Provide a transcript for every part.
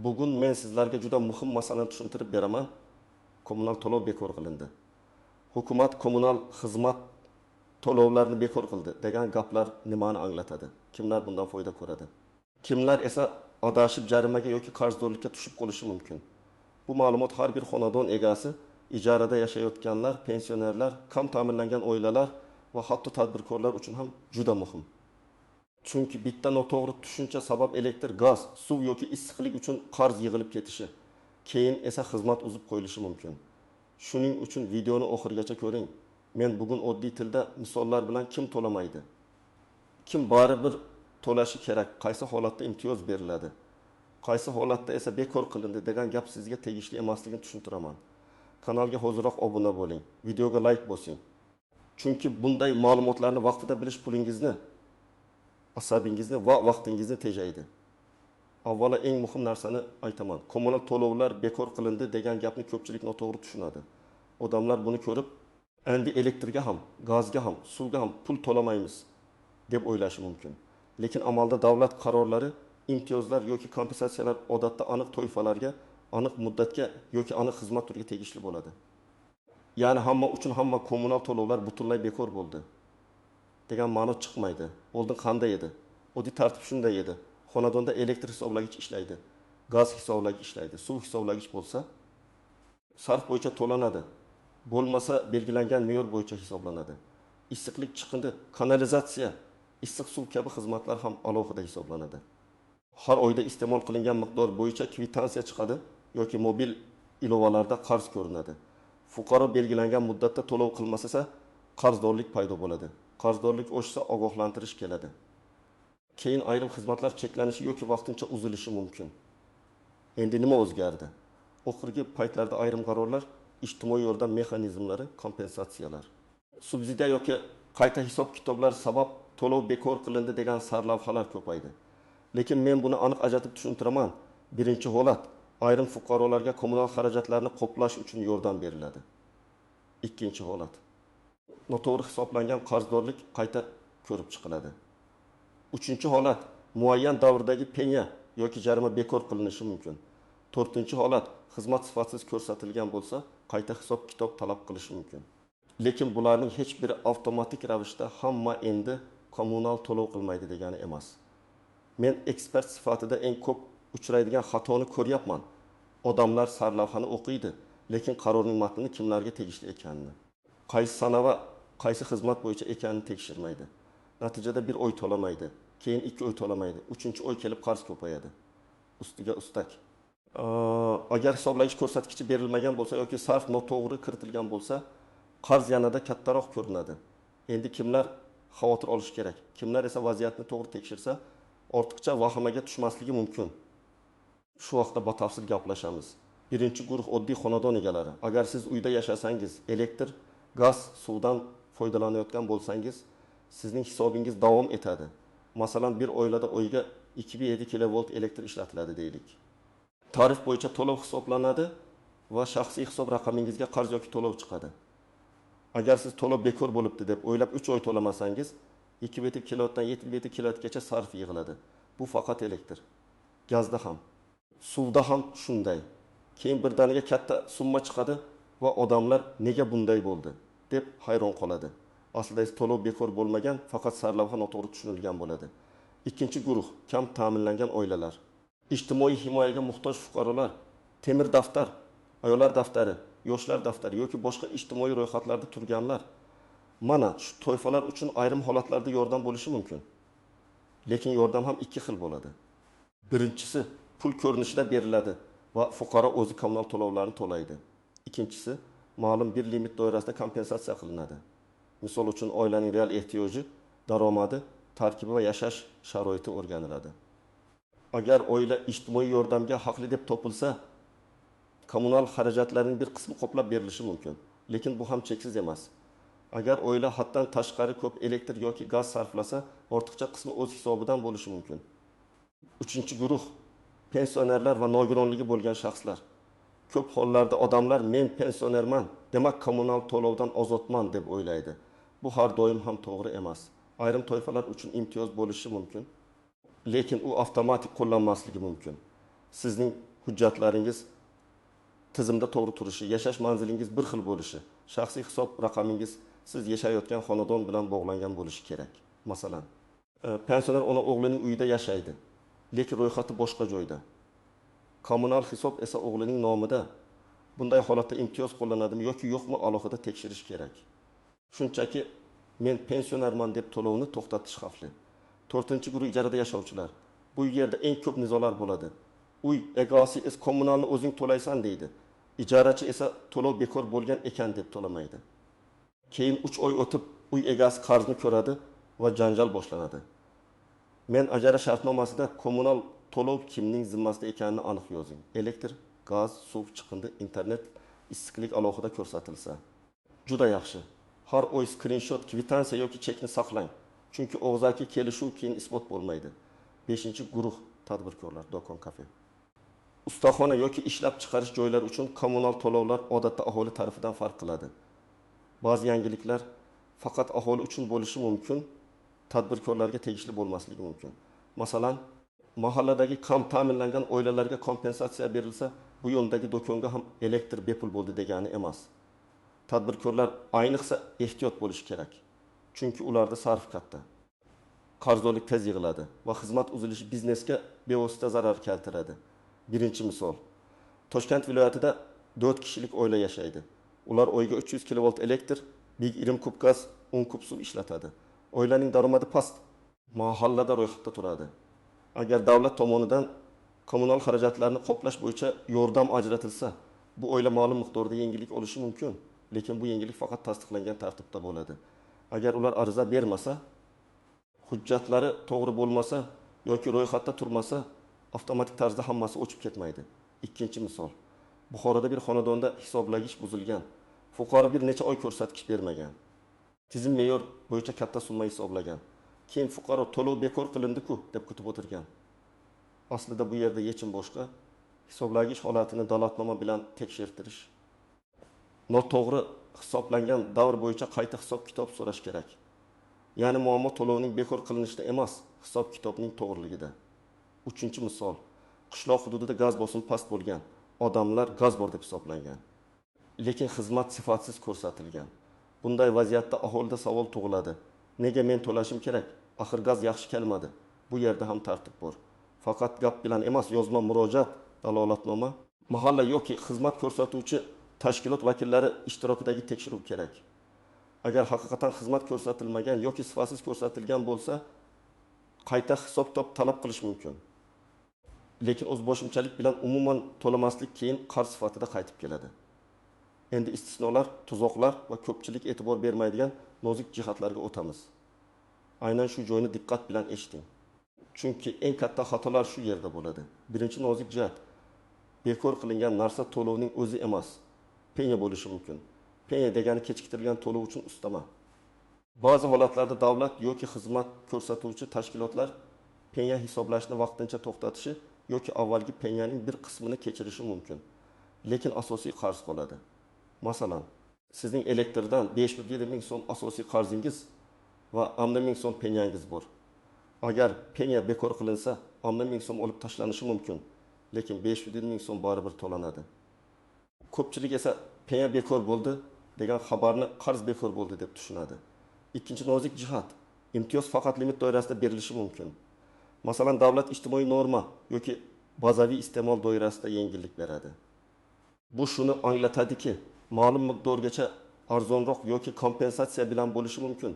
Bugun men sizlarga juda muhim masalani tushuntirib beraman. Kommunal to'lov bekor qilindi. Hukumat kommunal xizmat to'lovlarini bekor qildi degan gaplar nimani anglatadi? Kimlar bundan foyda ko'radi? Kimlar esa adashib jarimaga yoki qarzdorlikka tushib qolishi mumkin? Bu ma'lumot har bir xonadon egasi, ijarada yashayotganlar, pensionerlar, kam ta'minlangan oilalar va hatto tadbirkorlar uchun ham juda muhim. Chunki bitta noto'g'ri tushuncha sabab elektr, gaz, suv yoki issiqlik uchun qarz yig'ilib ketishi, keyin esa xizmat uzib qo'yilishi mumkin. Shuning uchun videoni oxirigacha ko'ring. Men bugun oddiy tilda misollar bilan kim to'lamaydi, kim baribir to'lashi kerak, qaysi holatda imtiyoz beriladi, qaysi holatda esa bekor qilindi degan gap sizga tegishli emasligini tushuntiraman. Kanalga hoziroq obuna bo'ling, videoga like bosing. Chunki bunday ma'lumotlarni vaqtida bilish pulingizni, asabingizni va vaqtingizni tejaydi. Avvalo eng muhim narsani aytaman. Kommunal to'lovlar bekor qilindi degan gapni ko'pchilik noto'g'ri tushunadi. Odamlar buni ko'rib, endi elektrga ham, gazga ham, suvga ham pul to'lamaymiz deb o'ylashi mumkin. Lekin amalda davlat qarorlari, imtiyozlar yoki kompensatsiyalar odatda aniq toifalarga, aniq muddatga yoki aniq xizmat turiga tegishli bo'ladi. Ya'ni hamma uchun hamma kommunal to'lovlar butunlay bekor bo'ldi degan ma'no chiqmaydi. Oldin qanday edi? Oddiy tartib shunday edi. Xonadonda elektr hisoblagich ishlaydi, gaz hisoblagich ishlaydi, suv hisoblagich bo'lsa sarf bo'yicha to'lanadi. Bo'lmasa belgilangan me'yor bo'yicha hisoblanadi. Issiqlik chiqindi, kanalizatsiya, issiq suv kabi xizmatlar ham alohida hisoblanadi. Har oyda iste'mol qilingan miqdor bo'yicha kvitansiya chiqadi yoki mobil ilovalarda qarz ko'rinadi. Fuqaro belgilangan muddatda to'lov qilmasa qarzdorlik paydo bo'ladi. Qarzdorlik oshsa ogohlantirish keladi. Keyin ayrim xizmatlar cheklanishi yoki vaqtincha uzilishi mumkin. Endi nima o'zgardi? Oxirgi paytlarda ayrim qarorlar, ijtimoiy yordam mexanizmlari, kompensatsiyalar, subsidiya yoki qayta hisob-kitoblar sabab to'lov bekor qilindi degan sarlavhalar ko'paydi. Lekin men buni aniq ajratib tushuntiraman. Birinchi holat, ayrim fuqarolarga kommunal xarajatlarni qoplash uchun yordam beriladi. Ikkinchi holat, noto'g'ri hisoblangan qarzdorlik qayta ko'rib chiqiladi. Uchinchi holat, muayyan davrdagi penya yoki jarima bekor qilinishi mumkin. To'rtinchi holat, xizmat sifatsiz ko'rsatilgan bo'lsa, qayta hisob-kitob talab qilishi mumkin. Lekin bularning hech biri avtomatik ravishda hamma endi kommunal to'lov qilmaydi degani emas. Men ekspert sifatida eng ko'p uchraydigan xatoni ko'ryapman. Odamlar sarlavhani o'qiydi, lekin qarorning matnini kimlarga tegishli ekanini, qaysi sana va qaysi xizmat bo'yicha ekanini tekshirmaydi. Natijada bir oy to'lamaydi, keyin 2 oy to'lamaydi, 3-oy kelib qarz ko'payadi. Ustiga ustak. Agar hisoblagich ko'rsatkichi berilmagan bo'lsa yoki sarf noto'g'ri kiritilgan bo'lsa, qarz yanada kattaroq ko'rinadi. Endi kimlar xavotir olishi kerak, kimlar esa vaziyatni to'g'ri tekshirsa, ortiqcha vahimaga tushmasligi mumkin. Shu vaqtda batafsil gaplashamiz. Birinchi guruh oddiy xonadon egalari. Agar siz uyda yashasangiz, elektr, gaz, suvdan foydalanayotgan bo'lsangiz, sizning hisobingiz davom etadi. Masalan, bir oilada oyga 2,7 kilovolt elektr ishlatiladi deylik. Tarif bo'yicha to'lov hisoblanadi va shaxsiy hisob raqamingizga qarz yoki to'lov chiqadi. Agar siz to'lov bekor bo'libdi deb o'ylab 3 oy to'lamasangiz, 2,7 kilovatdan 7,7 kilovatgacha sarf yig'iladi. Bu faqat elektr. Gazda ham, suvda ham shunday. Keyin birdaniga katta summa chiqadi va odamlar nega bunday bo'ldi deb hayron qoladi. Aslida esa to'lov bekor bo'lmagan, faqat sarlavha noto'g'ri tushunilgan bo'ladi. Ikkinchi guruh kam ta'minlangan oilalar. Ijtimoiy himoyaga muhtoj fuqarolar, temir daftar, ayollar daftari, yoshlar daftari yoki boshqa ijtimoiy ro'yxatlarda turganlar. Mana shu toifalar uchun ayrim holatlarda yordam bo'lishi mumkin. Lekin yordam ham ikki xil bo'ladi. Birinchisi pul ko'rinishida beriladi va fuqaro o'zi kommunal to'lovlarni to'laydi. Ikkinchisi ma'lum bir limit doirasida kompensatsiya qilinadi. Misol uchun oilaning real ehtiyoji, daromadi, tarkibi va yashash sharoiti o'rganiladi. Agar oila ijtimoiy yordamga haqli deb topilsa, kommunal xarajatlarning bir qismi qoplab berilishi mumkin. Lekin bu ham cheksiz emas. Agar oila haddan tashqari ko'p elektr yoki gaz sarflasa, ortiqcha qismi o'z hisobidan bo'lishi mumkin. Uchinchi guruh pensionerlar va nogironligi bo'lgan shaxslar. Ko'p hollarda odamlar men pensionerman, demak kommunal to'lovdan ozodman deb o'ylaydi. Bu har doim ham to'g'ri emas. Ayrim toifalar uchun imtiyoz bo'lishi mumkin, lekin u avtomatik qo'llanmasligi mumkin. Sizning hujjatlaringiz tizimda to'g'ri turishi, yashash manzilingiz bir xil bo'lishi, shaxsiy hisob raqamingiz siz yashayotgan xonadon bilan bog'langan bo'lishi kerak. Masalan, pensioner ona o'g'lining uyida yashaydi, lekin ro'yxati boshqa joyda. Kommunal hisob esa o'g'lining nomida. Bunday holatda imtiyoz qo'llanadimi yoki yo'qmi, alohida tekshirish kerak. Shunchaki men pensionerman deb to'lovni to'xtatish xavfli. To'rtinchi guruh ijarada yashovchilar. Bu yerda eng ko'p nizolar bo'ladi. Uy egasi esa kommunalni o'zing to'laysan deydi. Ijarachi esa to'lov bekor bo'lgan ekan deb to'lamaydi. Keyin 3 oy o'tib uy egasi qarzni ko'radi va janjal boshlanadi. Men ijara shartnomasida kommunal to'lov kimning zimmasida ekanini aniq yozing. Elektr, gaz, suv, chiqindi, internet, issiqlik alohida ko'rsatilsa. Juda yaxshi. Har oy skrinshot, kvitansiya yoki chekni saqlang. Chunki og'zaki kelishuv keyin isbot bo'lmaydi. 5-guruh tadbirkorlar, do'kon, kafe. Ustaxona yoki ishlab chiqarish joylari uchun kommunal to'lovlar odatda aholi tarifidan farq qiladi. Ba'zi yangiliklar faqat aholi uchun bo'lishi mumkin, tadbirkorlarga tegishli bo'lmasligi mumkin. Masalan, mahalladagi kam ta'minlangan oilalarga kompensatsiya berilsa, bu yo'ldagi do'konga ham elektr bepul bo'ldi degani emas. Tadbirkorlar ayniqsa ehtiyot bo'lishi kerak. Chunki ularda sarf katta. Qarzdorlik tez yig'iladi va xizmat uzilishi biznesga bevosita zarar keltiradi. Birinchi misol. Toshkent viloyatida 4 kishilik oila yashaydi. Ular oyga 300 kilovolt elektr, 1,5 kub gaz, 10 kub suv ishlatadi. Oilaning daromadi past, mahallada ro'yxatda turadi. Agar davlat tomonidan kommunal xarajatlarni qoplash bo'yicha yordam ajratilsa, bu oila ma'lum miqdorda yengillik olishi mumkin, lekin bu yengillik faqat tasdiqlangan tartibda bo'ladi. Agar ular ariza bermasa, hujjatlari to'g'ri bo'lmasa yoki ro'yxatda turmasa, avtomatik tarzda hammasi o'chib ketmaydi. Ikkinchi misol. Buxoroda bir xonadonda hisoblagich buzilgan. Fuqaro bir necha oy ko'rsatkich bermagan. Tizim me'yor bo'yicha katta summa hisoblagan. Keyin fuqaro to'lov bekor qilindi-ku deb kutib o'tirgan. Aslida bu yerda yechim boshqa. Hisoblagich holatini dalolatnoma bilan tekshirtirish. Noto'g'ri hisoblangan davr bo'yicha qayta hisob-kitob so'rash kerak. Ya'ni muammo to'lovning bekor qilinishida emas, hisob-kitobning to'g'riligida. Uchinchi misol. Qishloq hududida gaz bosimi past bo'lgan, odamlar gaz bor deb hisoblangan. Lekin xizmat sifatsiz ko'rsatilgan. Bunday vaziyatda aholida savol tug'iladi. Nega men to'lashim kerak? Axir gaz yaxshi kelmadi. Bu yerda ham tartib bor. Faqat gap bilan emas, yozma murojaat, dalolatnoma, mahalla yoki xizmat ko'rsatuvchi tashkilot vakillari ishtirokidagi tekshiruv kerak. Agar haqiqatan xizmat ko'rsatilmagan yoki sifatsiz ko'rsatilgan bo'lsa, qayta hisob-kitob talab qilish mumkin. Lekin o'zboshimchalik bilan umuman to'lamaslik keyin qarz sifatida qaytib keladi. Endi istisnolar, tuzoqlar va ko'pchilik e'tibor bermaydigan nozik jihatlarga o'tamiz. Aynan shu joyni diqqat bilan eshiting. Chunki eng katta xatolar shu yerda bo'ladi. Birinchi nozik jihat, bekor qilingan narsa to'lovning o'zi emas, penya bo'lishi mumkin. Penya degani kechiktirilgan to'lov uchun ustama. Ba'zi holatlarda davlat yoki xizmat ko'rsatuvchi tashkilotlar penya hisoblashni vaqtincha to'xtatishi yoki avvalgi penyaning bir qismini kechirishi mumkin. Lekin asosiy qarz qoladi. Masalan, sizning elektrdan 5,7 ming so'm asosiy qarzingiz va 10 ming so'm penyangiz bor. Agar penya bekor qilinsa, 10 ming so'm olib tashlanishi mumkin, lekin 5,7 ming so'm baribir to'lanadi. Ko'pchilik esa penya bekor bo'ldi degan xabarni qarz bekor bo'ldi deb tushunadi. Ikkinchi nozik jihat, imtiyoz faqat limit doirasida berilishi mumkin. Masalan, davlat ijtimoiy norma yoki bazaviy iste'mol doirasida yengillik beradi. Bu shuni anglatadiki, ma'lum miqdorgacha arzonroq yoki kompensatsiya bilan bo'lishi mumkin,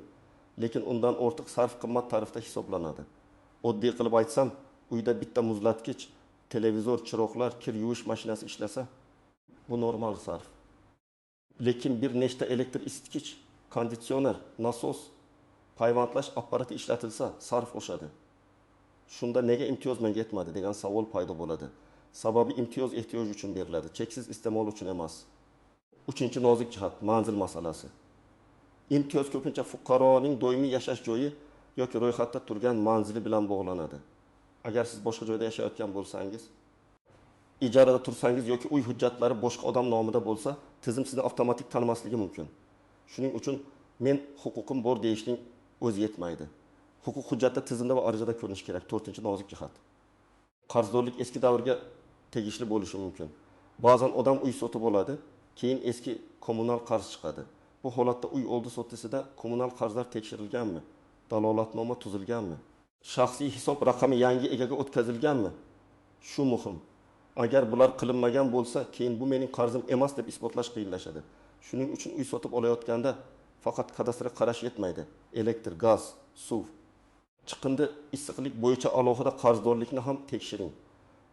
lekin undan ortiq sarf qimmat tarifda hisoblanadi. Oddiy qilib aytsam, uyda bitta muzlatgich, televizor, chiroqlar, kir yuvish mashinasi ishlasa, bu normal sarf. Lekin bir nechta elektr isitgich, konditsioner, nasos, payvandlash apparati ishlatilsa, sarf oshadi. Shunda nega imtiyoz menga yetmadi degan savol paydo bo'ladi. Sababi imtiyoz ehtiyoj uchun beriladi, cheksiz iste'mol uchun emas. Uchinchi nozik jihat, manzil masalasi. Imtiyoz ko'pincha fuqaroning doimiy yashash joyi yoki ro'yxatda turgan manzili bilan bog'lanadi. Agar siz boshqa joyda yashayotgan bo'lsangiz, ijarada tursangiz yoki uy hujjatlari boshqa odam nomida bo'lsa, tizim sizni avtomatik tanimasligi mumkin. Shuning uchun men huquqim bor deyishning o'zi yetmaydi. Huquq hujjatda, tizimda va arizada ko'rinishi kerak. To'rtinchi nozik jihat. Qarzdorlik eski davrga tegishli bo'lishi mumkin. Ba'zan odam uy sotib oladi, keyin eski kommunal qarz chiqadi. Bu holatda uy oldi-sotdisida kommunal qarzlar tekshirilganmi? Dalolatnoma tuzilganmi? Shaxsiy hisob raqami yangi egaga o'tkazilganmi? Shu muhim. Agar bular qilinmagan bo'lsa, keyin bu mening qarzim emas deb isbotlash qiyinlashadi. Shuning uchun uy sotib olayotganda faqat kadastrga qarash yetmaydi. Elektr, gaz, suv, chiqindi, issiqlik bo'yicha alohida qarzdorlikni ham tekshiring.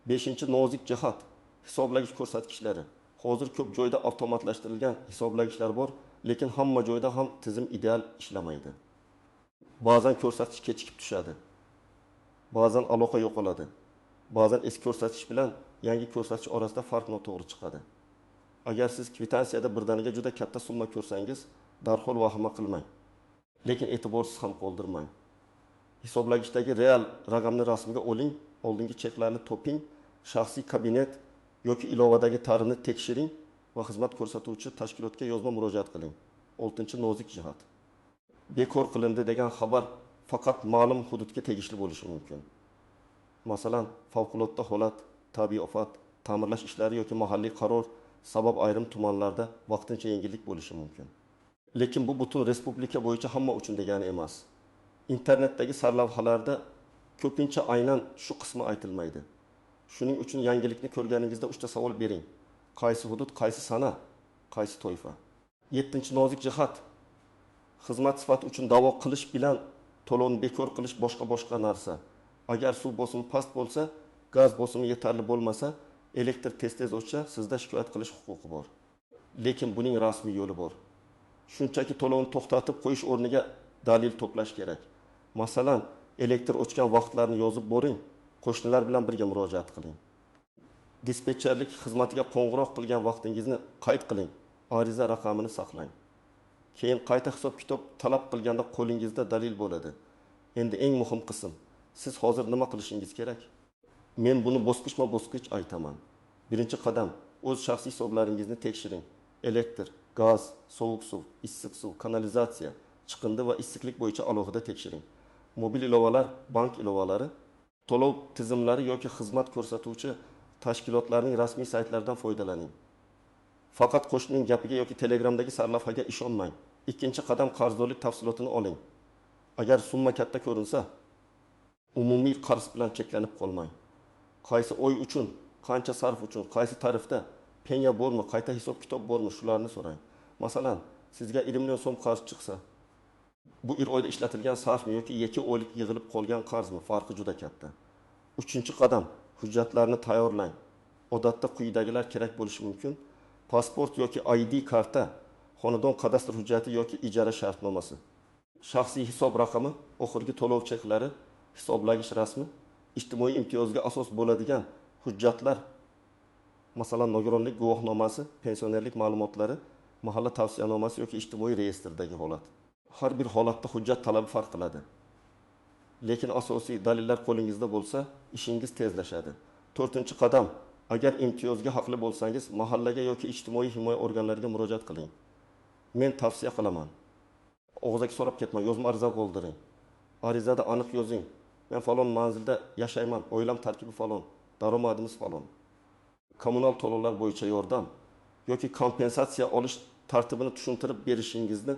Beshinchi nozik jihat: hisoblagich ko'rsatkichlari. Hozir ko'p joyda avtomatlashtirilgan hisoblagichlar bor, lekin hamma joyda ham tizim ideal ishlamaydi. Ba'zan ko'rsatkich kechikib tushadi. Ba'zan aloqa yo'qoladi. Ba'zan eski ko'rsatkich bilan yangi ko'rsatkich orasida farq noto'g'ri chiqadi. Agar siz kvitansiyada birdaniga juda katta summa ko'rsangiz, darhol vahima qilmang. Lekin e'tiborsiz ham qoldirmang. Hisoblagichdagi real raqamni rasmga oling, oldingi cheklarni toping, shaxsiy kabinet yoki ilovadagi tarifni tekshiring va xizmat ko'rsatuvchi tashkilotga yozma murojaat qiling. Oltinchi nozik jihat. Bekor qilindi degan xabar faqat ma'lum hududga tegishli bo'lishi mumkin. Masalan, favqulodda holat, tabiiy ofat, ta'mirlash ishlari yoki mahalliy qaror sabab ayrim tumanlarda vaqtincha yengillik bo'lishi mumkin. Lekin bu butun respublika bo'yicha hamma uchun degani emas. Internetdagi sarlavhalarda ko'pincha aynan shu qismi aytilmaydi. Shuning uchun yangilikni ko'rganingizda 3 ta savol bering. Qaysi hudud, qaysi sana, qaysi toifa? Yettinchi nozik jihat. Xizmat sifati uchun da'vo qilish bilan to'lovni bekor qilish boshqa narsa. Agar suv bosimi past bo'lsa, gaz bosimi yetarli bo'lmasa, elektr tez-tez o'chsa, sizda shikoyat qilish huquqi bor. Lekin buning rasmiy yo'li bor. Shunchaki to'lovni to'xtatib qo'yish o'rniga dalil to'plash kerak. Masalan, elektr o'chgan vaqtlarni yozib boring, qo'shnilar bilan birga murojaat qiling. Dispetcherlik xizmatiga qo'ng'iroq qilgan vaqtingizni qayd qiling, ariza raqamini saqlang. Keyin qayta hisob-kitob talab qilganda qo'lingizda dalil bo'ladi. Endi eng muhim qism. Siz hozir nima qilishingiz kerak? Men buni bosqichma-bosqich aytaman. Birinchi qadam, o'z shaxsiy hisoblaringizni tekshiring. Elektr, gaz, sovuq suv, issiq suv, kanalizatsiya, chiqindi va issiqlik bo'yicha alohida tekshiring. Mobil ilovalar, bank ilovalari, to'lov tizimlari yoki xizmat ko'rsatuvchi tashkilotlarning rasmiy saytlaridan foydalaning. Faqat qo'shnining gapiga yoki Telegramdagi sarlavhaga ishonmang. Ikkinchi qadam, qarzdorlik tafsilotini oling. Agar summa katta ko'rinsa, umumiy qarz bilan cheklanib qolmang. Qaysi oy uchun, qancha sarf uchun, qaysi tarifda penya bormi, qayta hisob-kitob bormi, shularni so'rang. Masalan, sizga 20 million so'm qarz chiqsa, bu bir oyda ishlatilgan sarfmi yoki 2 oylik yig'ilib qolgan qarzmi, farqi juda katta. Uchinchi qadam, hujjatlarni tayyorlang. Odatda quyidagilar kerak bo'lishi mumkin: pasport yoki ID karta, xonadon kadastr hujjati yoki ijara shartnomasi, shaxsiy hisob raqami, oxirgi to'lov cheklari, hisoblagich rasmi, ijtimoiy imtiyozga asos bo'ladigan hujjatlar, masalan, nogironlik guvohnomasi, pensionerlik ma'lumotlari, mahalla tavsiyanomasi yoki ijtimoiy reyestrdagi holat. Har bir holatda hujjat talabi farq qiladi. Lekin asosiy dalillar qo'lingizda bo'lsa, ishingiz tezlashadi. To'rtinchi qadam, agar imtiyozga haqli bo'lsangiz, mahallaga yoki ijtimoiy himoya organlariga murojaat qiling. Men tavsiya qilaman. Og'zaki so'rab ketmang, yozma ariza qoldiring. Arizada aniq yozing. Men falon manzilda yashayman, oilam tarkibi falon, daromadimiz falon. Kommunal to'lovlar bo'yicha yordam yoki kompensatsiya olish tartibini tushuntirib berishingizni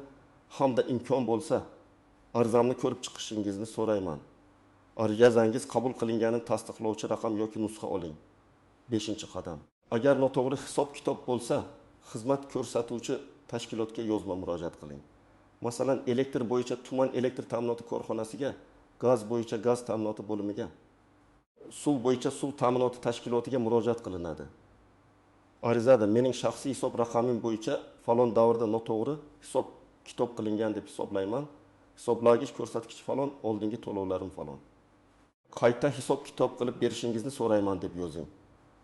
hamda imkon bo'lsa, arizamni ko'rib chiqishingizni so'rayman. Arizangiz qabul qilinganini tasdiqlovchi raqam yoki nusxa oling. Beshinchi qadam. Agar noto'g'ri hisob-kitob bo'lsa, xizmat ko'rsatuvchi tashkilotga yozma murojaat qiling. Masalan, elektr bo'yicha tuman elektr ta'minoti korxonasiga, gaz bo'yicha gaz ta'minoti bo'limiga, suv bo'yicha suv ta'minoti tashkilotiga murojaat qilinadi. Arizada mening shaxsiy hisob raqamim bo'yicha falon davrda noto'g'ri hisob kitob qilingan deb hisoblayman. Hisoblagich ko'rsatkichi falon, oldingi to'lovlarim falon. Qayta hisob kitob qilib berishingizni so'rayman deb yozing.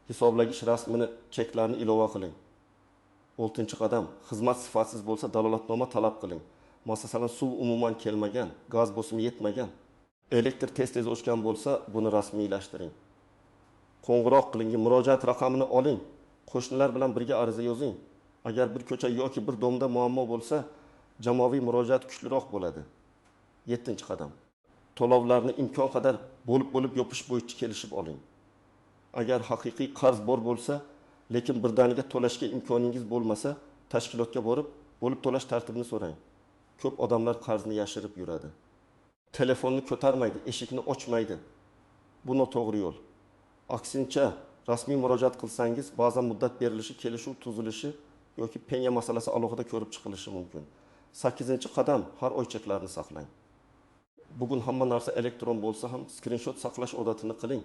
Hisoblagich rasmini, cheklarni ilova qiling. Oltinchi qadam, xizmat sifatsiz bo'lsa dalolatnoma talab qiling. Masalan, suv umuman kelmagan, gaz bosimi yetmagan, elektr tez-tez o'chgan bo'lsa, buni rasmiylashtiring. Qo'ng'iroq qiling, murojaat raqamini oling, qo'shnilar bilan birga ariza yozing. Agar bir ko'cha yoki bir domda muammo bo'lsa, jamoaviy murojaat kuchliroq bo'ladi. 7-qadam. To'lovlarni imkon qadar bo'lib-bo'lib yopish bo'yicha kelishib oling. Agar haqiqiy qarz bor bo'lsa, lekin birdaniga to'lashga imkoningiz bo'lmasa, tashkilotga borib, bo'lib to'lash tartibini so'rang. Ko'p odamlar qarzni yashirib yuradi. Telefonni ko'tarmaydi, eshikni ochmaydi. Bu noto'g'ri yo'l. Aksincha, rasmiy murojaat qilsangiz, ba'zan muddat berilishi, kelishuv tuzilishi yoki penya masalasi alohida ko'rib chiqilishi mumkin. 8-qadam, har oy cheklarni saqlang. Bugun hamma narsa elektron bo'lsa ham, skrinshot saqlash odatini qiling.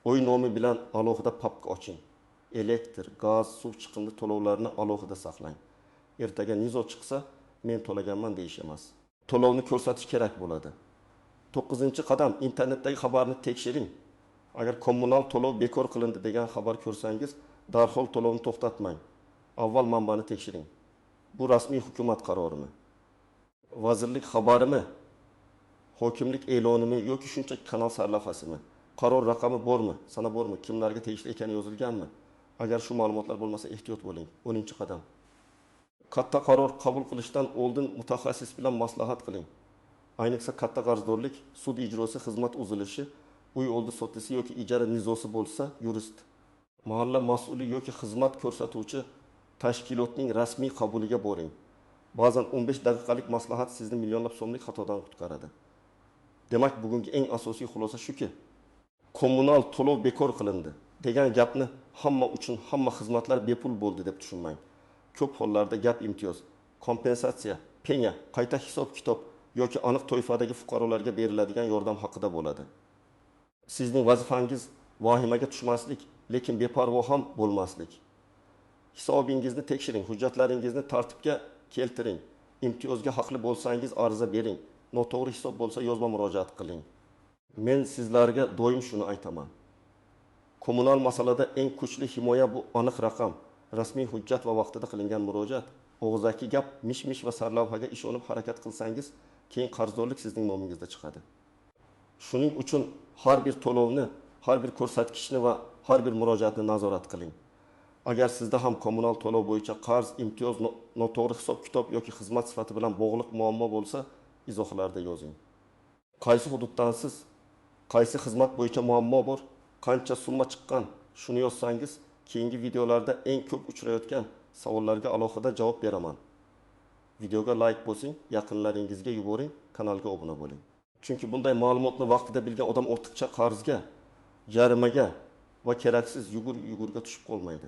Oy nomi bilan alohida papka oching. Elektr, gaz, suv chiqindi to'lovlarini alohida saqlang. Ertaga nizo chiqsa, men to'laganman deyish emas. To'lovni ko'rsatish kerak bo'ladi. 9-qadam, internetdagi xabarni tekshiring. Agar kommunal to'lov bekor qilindi degan xabar ko'rsangiz, darhol to'lovni to'xtatmang. Avval manbani tekshiring. Bu rasmiy hukumat qarorimi? Vazirlik xabarimi? Hokimlik e'lonimi yoki shunchaki kanal sarlavhasimi? Qaror raqami bormi? Sana bormi? Kimlarga tegishli ekani yozilganmi? Agar shu ma'lumotlar bo'lmasa, ehtiyot bo'ling. 10-qadam. Katta qaror qabul qilishdan oldin mutaxassis bilan maslahat qiling. Ayniqsa katta qarzdorlik, sud ijrosi, xizmat uzilishi, uy oldi sotisi yoki ijara nizosi bo'lsa, yurist, mahalla mas'uli yoki xizmat ko'rsatuvchi tashkilotning rasmiy qabuliga boring. Ba'zan 15 daqiqalik maslahat sizni millionlab so'mlik xatodan qutqaradi. Demak, bugungi eng asosiy xulosa shuki, kommunal to'lov bekor qilindi degan gapni hamma uchun hamma xizmatlar bepul bo'ldi deb tushunmang. Ko'p hollarda gap imtiyoz, kompensatsiya, penya, qayta hisob-kitob yoki aniq toifadagi fuqarolarga beriladigan yordam haqida bo'ladi. Sizning vazifangiz vahimaga tushmaslik, lekin beparvo ham bo'lmaslik. Hisobingizni tekshiring, hujjatlaringizni tartibga keltiring. Imtiyozga haqli bo'lsangiz ariza bering. Noto'g'ri hisob bo'lsa yozma murojaat qiling. Men sizlarga doim shuni aytaman. Kommunal masalada eng kuchli himoya bu aniq raqam, rasmiy hujjat va vaqtida qilingan murojaat. Og'zaki gap, mish-mish va sarlavhaga ishonib harakat qilsangiz, keyin qarzdorlik sizning nomingizda chiqadi. Shuning uchun har bir to'lovni, har bir ko'rsatkichni va har bir murojaatni nazorat qiling. Agar sizda ham kommunal to'lov bo'yicha qarz, imtiyoz, noto'g'ri hisob-kitob yoki xizmat sifati bilan bog'liq muammo bo'lsa, izohlarda yozing. Qaysi hududdansiz, qaysi xizmat bo'yicha muammo bor, qancha summa chiqqan, shuni yozsangiz, keyingi videolarda eng ko'p uchrayotgan savollarga alohida javob beraman. Videoga like bosing, yaqinlaringizga yuboring, kanalga obuna bo'ling. Chunki bunday ma'lumotni vaqtida bilgan odam ortiqcha qarzga, jarimaga va keraksiz yugur-yugurga tushib qolmaydi.